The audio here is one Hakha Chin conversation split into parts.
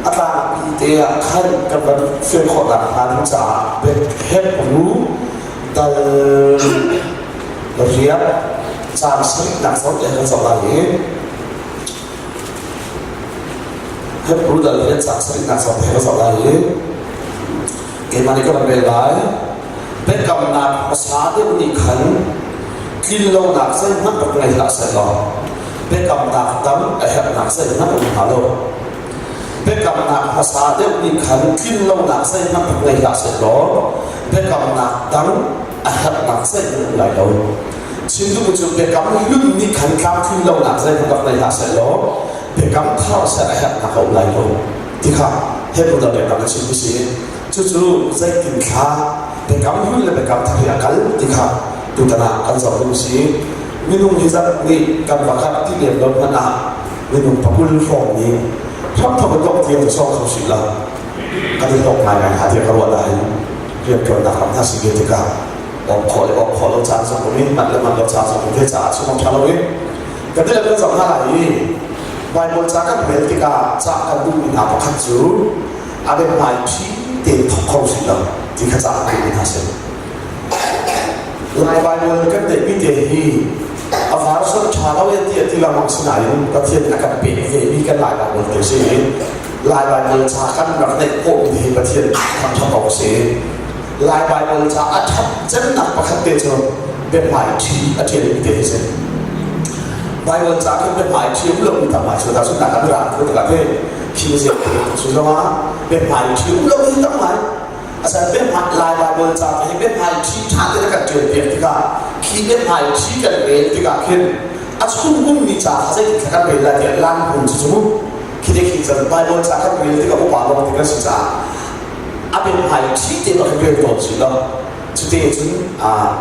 A tlangpi te ah khan kan van fian khawhnak hnga ding caah Hebru dal riat caang sarihnak zoh te kan zoh lai i Hebru dal riat caang sarihnak zoh te kan zoh lai i keimah nih ka van rel lai. Biakamnak hmasa deuh nih khan tlinlonak zeihmanh rak ngei hlah sehlaw biakamnak dang a herhnak zeihmanh um hnga lo. Biakamnak hmasa deuh nih khan tlinlonak zeihmanh rak ngei hlah sehlaw biakamnak dang a herhnak zeihmanh um lai lo. Chim duhmi cu biakam hlun nih khan tlamtlinlonak zeihmanh rak ngei hlah sehlaw biakam thar ser a herhnak a um lai lo. Ti kha Hebrew dal biakam a chimmi si. Cucu zeitin thla biakam hlun le biakam thar hi a kal ti kha tutan ah kan zoh ding si. Minung hi zat nih kan va karh ti lem lo hmanh ah minung pakul hrawng nih hramthok in dongh tiang cu sawng kho sih lo kan i hlawk ngaingai hnga tiah ka ruah nain rianṭuannak ram hna si ve tikah awk khawh le awk khawh lo caan zong um i manh le manh lo caan zong um ve caah chim awk ṭha lo i kan ti le kan zoh hna lai i Baibal ca kan rel tikah cah kan duhmi hna pakhat cu a biahmai ṭhi tein thawk kho sih lo ti kha cah kan duhmi hna si. Lai Baibal kan neihmi te hi a version ṭha lo e ti a ti lengmang sinain Pathian nih a kan pek ve mi kan Lai Baibal te si. Lai Baibal ca kan rak neih khawhmi hi Pathian thangṭhat awk a si. Lai Baibal ca a ṭhat cemnak pakhat te cu biahmai ṭhi a ṭialmi te hi si. Baibal ca khin biahmai ṭhi um lomi tam ngai cu tahchunhnak ah Mirang thu tikah te khi ziak cu zongah biahmai ṭhi um lomi tam ngai. Asan biahmai Lai Baibal ca hi biahmai ṭhi ṭha tein a kan ṭial piak tikah khi biahmai ṭhi kan rel tikah khin a chung ummi ca kha zeitin thla kan rel lai tiah lang hun cu cu khi te khi cun Baibal ca kan rel tikah upa lawng ti kan si caah a biahmai ṭhi tein kan rel tawn si lo. Cute cun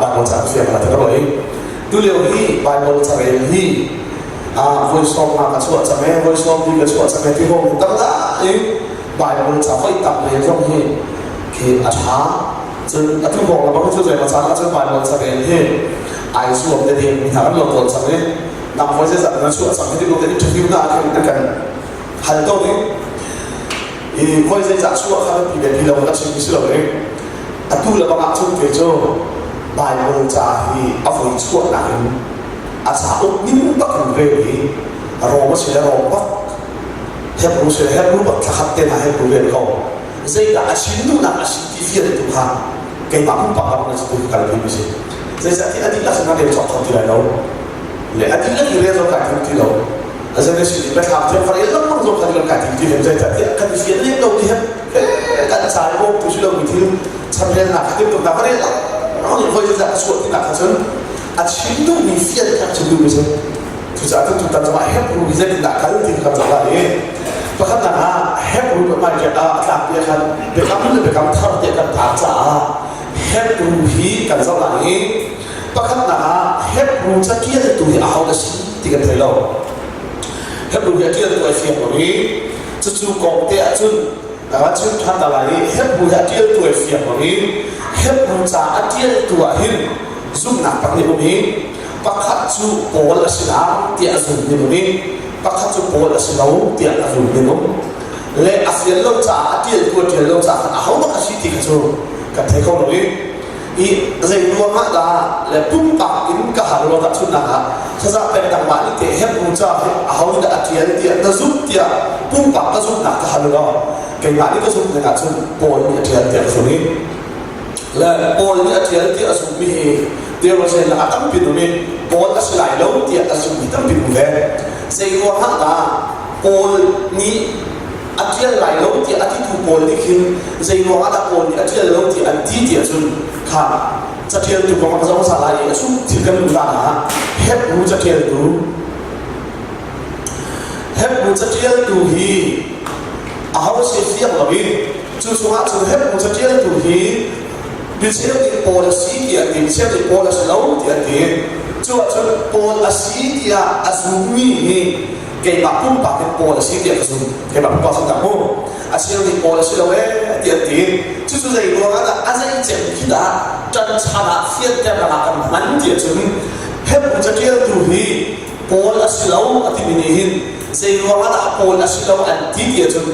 Baibal ca ka fiang la ti ka ruah i tulio hi Baibal carel hi voi sawm nga ka chuah cang e voi sawm li ka chuah cang e ti hong tam la i Baibal ca voi tam le zong hi khi a ṭha. Cun atu kong la bang cu zei ma caan ah cun Baibal carel hi ai zuam te ding mi hna kan lo tawn cang i nang voi zeizat na chuah cang hi ti te interview na ah khin an kan hal tawn i i voi zeizah chuah kha pi le pi lo ka chim si lo i atu le bang ah cun kei cu Baibal ca hi a voi chuahnak in a cauk ning bak in rel i Rom a si le Rom bak, Hebrew si le Hebrew bak, thlakhat te hna Hebrew rel ko. Zeidah a chim duhnak a si ti fian tu kha keimah pumpak ram na tu kal mi si. Zeicahtiah a dihlak in na rel cawk kho ti lai lo. Le a dihlak i rel zong kai tim ti lo. A zei si ti biathlam thiam kha rel lengmang zong kha kai tim ti hem. Zeicahtiah kan i fian lem lo ti hem kan ca i bawmtu si lo mi thil chamrelnak kha timhtuknak ka rel lengmang voi zeizah ka chuah tinak kha cun a chim duhmi fian kha chim duhmi si. Cucaah cun tutan zongah Hebrew hi zeitindah kal ti kha kan zoh lai i pakhatnak ah Hebrew kan hmai ah a tlakpi ah khan biakam le biakam thar tiah kan tar caah Hebrew hi kan zoh lai i pakhatnak ah Hebrew catialtu hi aho dah si ti kan thei lo. Hebrew hi a tialtu ai fiang lo i cucu kong te ahcun ka chim ṭhan ta lai i Hebrew hi a tialtu ai fiang lo i Hebrew ca a tialtu ah hin zumhnak pahnih um i pakhat cu Paul a si lai tiah a zum ning um i pakhat cu Paul a si lo tiah a zum ning um le a fian lo caah a tialtu a tial lo caah khan ahodah a si ti kha cu kan thei kho lo i i zei ruangah dah le pumpak in ka hal lo tahchunhnak ah thaza pek nangmah nih teh Hebrew ca hi aho dah a tial tiah na zumh tiah pumpak ka zumhnak ka hal lo keimah nih ka zumh ning ahcun Paul nih a tial tiah ka zumh i le Paul nih a tial tiah a zumhmi hi theologian lakah tampi um i Paul a si lai lo tiah a zumhmi tampi um ve. Zei ruangah dah Paul nih a tial lai lo tiah a titu pawl nih khin zei ruangah dah Paul nih a tial lo tiah an ti tiah cun kha catialtu kong a zong sa lai i a chung thil kan luh hlan ah Hebrew catialtu Hebrew catialtu hi aho si fiang lo in cu chungah cun Hebrew catialtu hi micheu nih Paul a si tiah an ti, micheu nih Paul a si lo tiah an ti. Cu ahcun Paul a si tiah a zummi hi keimah pumpak in Paul a si tiah ka zum. Keimah pumpak sin dah mu. A cheu nih Paul a si lo ee tiah an ti. Cucu zei ruangah dah a zei cem khi dah ṭanchan ah fianternak ah kan hman tiah cun Hebrew catialtu hi Paul a si lo a timi nih hin. Zei ruang ah dah Paul a si lo an ti ti ahcun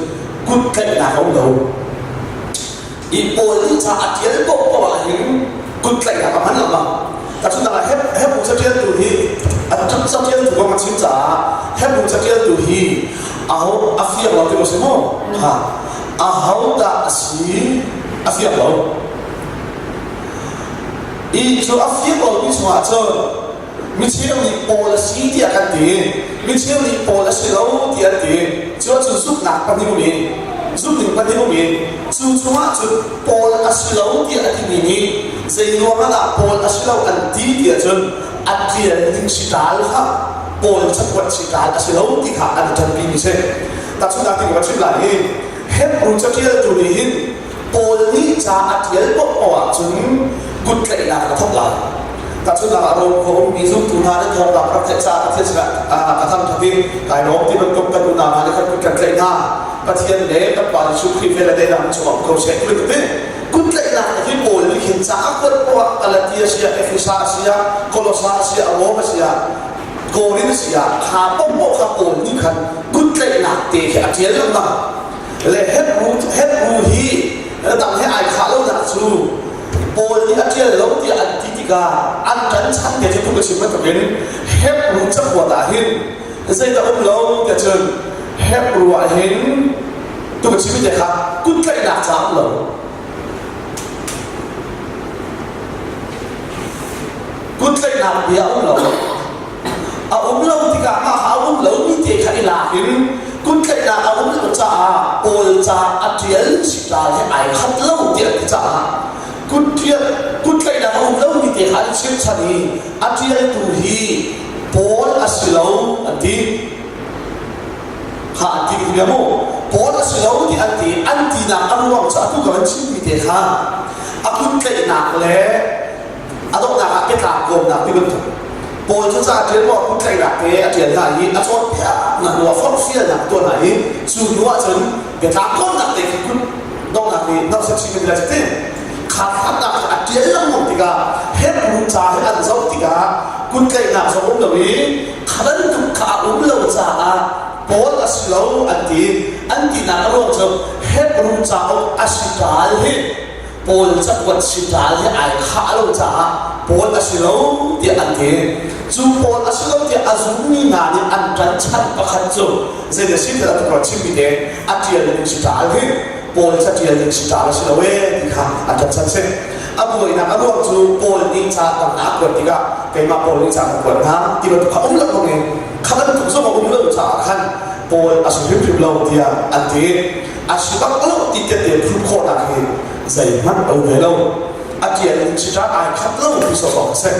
kut tlaihnak a um lo. I Paul nih ca a ṭial paohpaoh ah hin kut tlaihnak a hman lengmang. Tahchunhnak ah Hebru caṭialtu hi a caṭialtu kong a chim caah Hebru caṭialtu hi aho a fiang lo ti maw si maw? Ha. Aho dah a si a fiang lo. I cu a fiang lomi chungah cun micheu nih Paul a si tiah kan ti, micheu nih Paul a si lo tiah an ti. Cu ahcun zumhnak pahnih um i zumhning pahnih um i cu chungah cun Paul a si lo tiah a timi nih zei ruangah dah Paul a si lo an ti tiah cun a ṭial ning si ṭal kha Paul cakuat si ṭal a si lo ti kha an i ṭanpi mi si. Tahchunhnak ti ka chim lai i Hebrew caṭialtu nih hin Paul nih ca a ṭial paohpaoh ahcun kut tlaihnak a thawk lai. Tahchunhnak ah Rom khua ummi zumtu hna nih thawngpang rak theih caah Pathian sinah ka thangṭhat i kai lawm ti bantuk kan unau hna nih khan kut kan tlaih hna. Pathian le kan Pa Jesuh Khrih vel le daihnak chungah um ko seh ti bantuk in kut tlaihnak hi Paul nih khin ca a kuat poah ah Galatia si ah Efesa si ah Kolosa si ah Rom si ah Korin si ah kha paohpaoh kha Paul nih khan kut tlaihnak te khi a ṭial lengmang. Le Hebru Hebru hi dang he ai khah lonak cu Paul nih a ṭial lo tiah an ti tikah an ṭan chan te cu ka chim bantukin Hebru cakuat ah hin zeidah um lo tiah cun Hebru ah hin tu ka chim te kha kuttlaihnak ca um lo. Kuttlaihnak bia um lo. A um lo tikah mah kha a um lomi te kha i lak in kuttlaihnak a um lo caah Paul ca a ṭial siṭal he ai khat lo tiah an ti caah kutṭial kuttlaihnak a um lomi te kha an chirchan i a ṭialtu hi Paul a si lo an ti. Kha an ti bia mu. Paul a si lo ti an ti. An tinak a ruang cu atu ka van chimmi te kha a kuttlaihnak le a donghnak ah biatlang kawmnak ti bantuk Paul cu ca a ṭial maw kuttlaihnak te a ṭial hna i a cawnpiaknak hnu ah forhfialnak tuah hna i cu hnu ah cun biatlang kawmnak te khi kut donghnak nih nausak si kan ti kha hlatnak kha a ṭial lengmang tikah Hebru ca he an zoh tikah kuttlaihnak zong um lo i kha bantuk kha a um lo caah Paul a si lo an ti. An tinak a ruang cu Hebru cauk a si ṭal hi Paul cakuat siṭal he ai khah lo caah Paul a si lo tiah an ti. Cu Paul a si lo tiah a zummi hna nih an ṭanchanh pakhat cu zei a si tiah tukar chimmi te a ṭial ning siṭal hi Paul caṭial ning siṭal a si lo ee ti kha an ṭanchanh si. A buainak a ruang cu Paul nih ca dang a kuat tikah keimah Paul nih ca ka kuat hna ti bantuk kha um lengmang i kha bantuk zong a um lo caah khan Paul a si hrimhrim lo tiah an ti. A si bak lo ti tette phrut khawhnak hi zeihmanh a um ve lo. A ṭial in chiṭa ai khat lo ti sawsawh a si.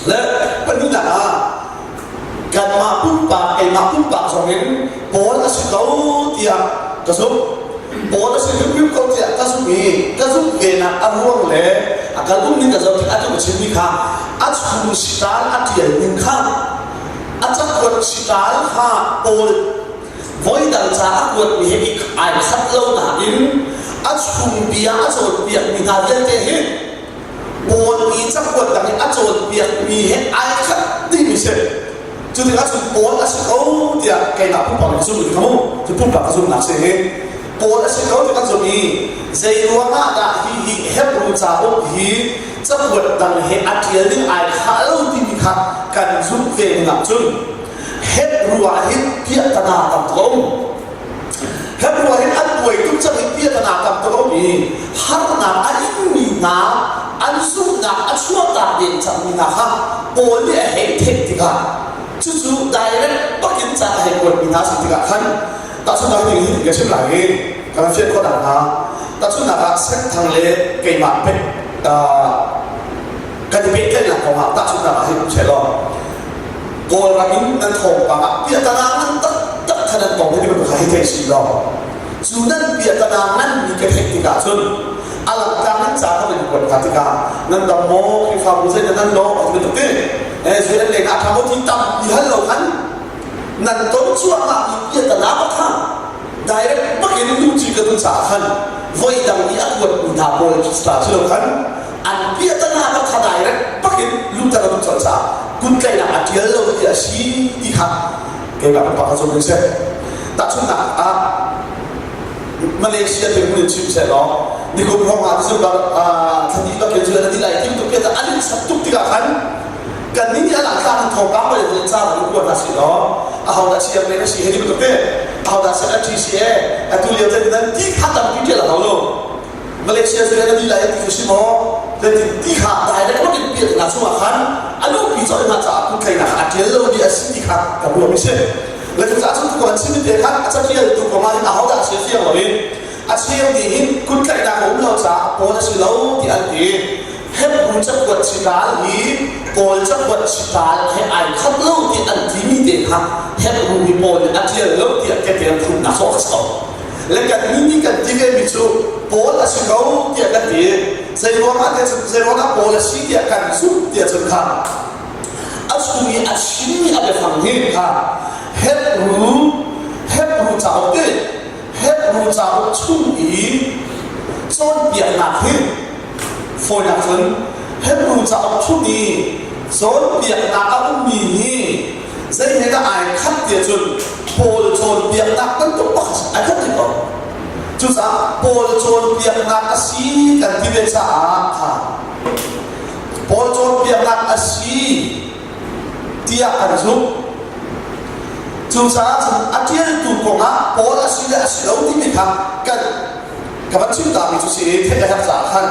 Le pahnihnak ah kanmah pumpak keimah pumpak zong in Paul a si ko tiah ka zumh. Paul a si hrimhrim ko tiah ka zumh i ka zumh venak a ruang le a kan um ning ka zoh tik atu ka chimmi kha a chung siṭal a ṭial ning kha a cakuat siṭal kha Paul Voidang ca a kuatmi he i ai khat lo nain a chung bia a cawnpiakmi hna vialte hi Paul i cakuat dang i a cawnpiakmi he ai khat dihmi si. Cu tikah cun Paul a si ko tiah keimah pumpak in zumh ka mu. Cu pumpak ka zumhnak si hi. Paul a si ko ti kan zumh i zei ruangah dah hi hi Hebrew cauk hi cakuat dang he a ṭial ding ai khah lo timi kha kan zumh ve ning ah cun Hebrew ah hin piahtana tam tuk a um. Hebrew ah hin an buai tuk cang i piahtana tam tuk a um i harnak a inmi hna an zumhnak a chuahtak deng cangmi hna kha Paul nih a hei theih tikah cucu direct bakin ca a hei kuatmi hna si tikah khan tahchunhnak ding hi ka chim lai i ka kan fian khawh nakhnga tahchunhnak ah Senthang le keimah pek kan i pehtlaihnak kongah tahchunhnak ah hei um seh law Kawlram in nan thawngpang ah piahtana ngan taktak kha nan tong hi bantuk kha hei thei si law cu nan piahtana ngan mi ka theih tikah cun a langtlang in ca kan in kuat hna tikah nan dam maw Khrihfabu zei nan lo ti bantuk ti eh zui an leng ah ṭha maw ti tampi hal lo khan nan ton cuahmah mi piahtana bak kha direct bak in luci ka dun caah khan voi dang i a kuat mi hna pawl star si lo khan an piahtana bak kha direct bak in luter a duh colh caah kuttlaihnak a ṭial lo ti a si ti kha. Keimah kan pa kha zum seh. Tahchunhnak ah Malaysia dirhmun in chim seh law nikum hrawng ah cu thadi bak in cu an ti lai tim tuk ke an in sak tuk tikah khan kan nih nih a lang tlang thawngpang bal in ca in kuat hna si law a ho dah siang men a si he ti bantuk te a ho dah secretary si e atu lio te nan ti kha tampi tial a hau lo. Malaysia cu na ti lai ti cu si maw? Zeitin ti kha direct bak in piah na chungah khan a nupi cawi hna caah kutleinak a ṭial lo mi a si ti kha ka ruah mi si. Le cucaah cun tu kan chim te khan a catial tu kong ah hin ahodah a si fiang lo in a cheu ding hin kuttlaihnak a um lo caah Paul a si lo ti an ti. Hebru cakuat chital hi Kawl cakuat chital he ai khat lo ti an timi te kha Hebru mi Paul nih a ṭial lo tiah ketel phunnak sawh ka si ko. Le kan nih nih kan ti ve mi cu Paul a si ko tiah kan ti. Zei ruangah tiah cun zei ruangah Paul a si tiah kan zumh tiah cun kha a chung i a chimmi a biafang hi kha Hebru Hebru cauk te Hebru cauk chung i cawnpiaknak hi fawinak cun Hebru cauk chung i cawnpiaknak a ummi hi zei he dah ai khat tiah cun Paul cawnpiaknak bantuk pakhat ai khat ti ko. Cucaah Paul cawnpiaknak a si kan ti ve caah kha Paul cawnpiaknak a si tiah kan zumh. Cucaah cun a ṭialtu kongah Paul a si le a si lo timi kha kan ka van chim ta mi cu si theih a herh caah khan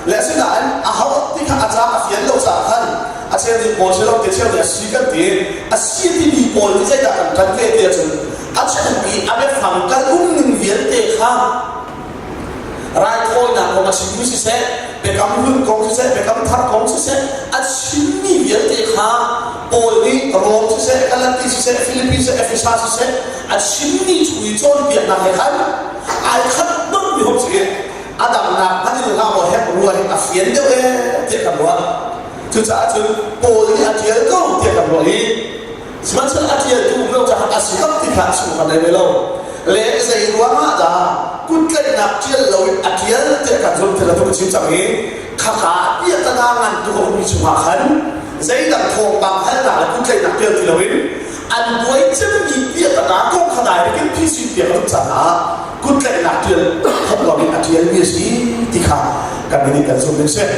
le asinain a ho ti kha a ca a fian lo caah khan a cheu nih Paul si lo te cheu nih a si kan ti. A si timi pawl nih zeidah kan kan ve ti ahcun a chung i a biafang kal um ning vialte kha raithawinak kong a chimmi siseh, biakam hlun kong siseh, biakam thar kong siseh, a chimmi vialte kha Paul nih Rom siseh, Galati siseh, Filipi siseh, Efesa siseh a chimmi chung i cawnpiaknak he khan ai khat bak mi hom si. A dangnak hmanh in hlah maw hek rua hi a fian deuh ee tiah kan ruah. Cucaah cun Paul nih a ṭial ko tiah kan ruah i sihmanhsehlaw a ṭialtu um lo caah a si bak ti kha chung kan nei ve lo. Le zei ruangah dah kuttlaihnak ṭial loin a ṭial tiah kan zumh thil a tuk chim cang i khaka piahtana ngan tuk a ummi chungah khan zeidang thawngpang halnak le kuttlaihnak ṭial ti loin an buai cemmi piahtana kong kha direct in phisin piak a tuk caah kuttlaihnak ṭial khawp loin a ṭialmi a si ti kha kan nih kan zumh ding si.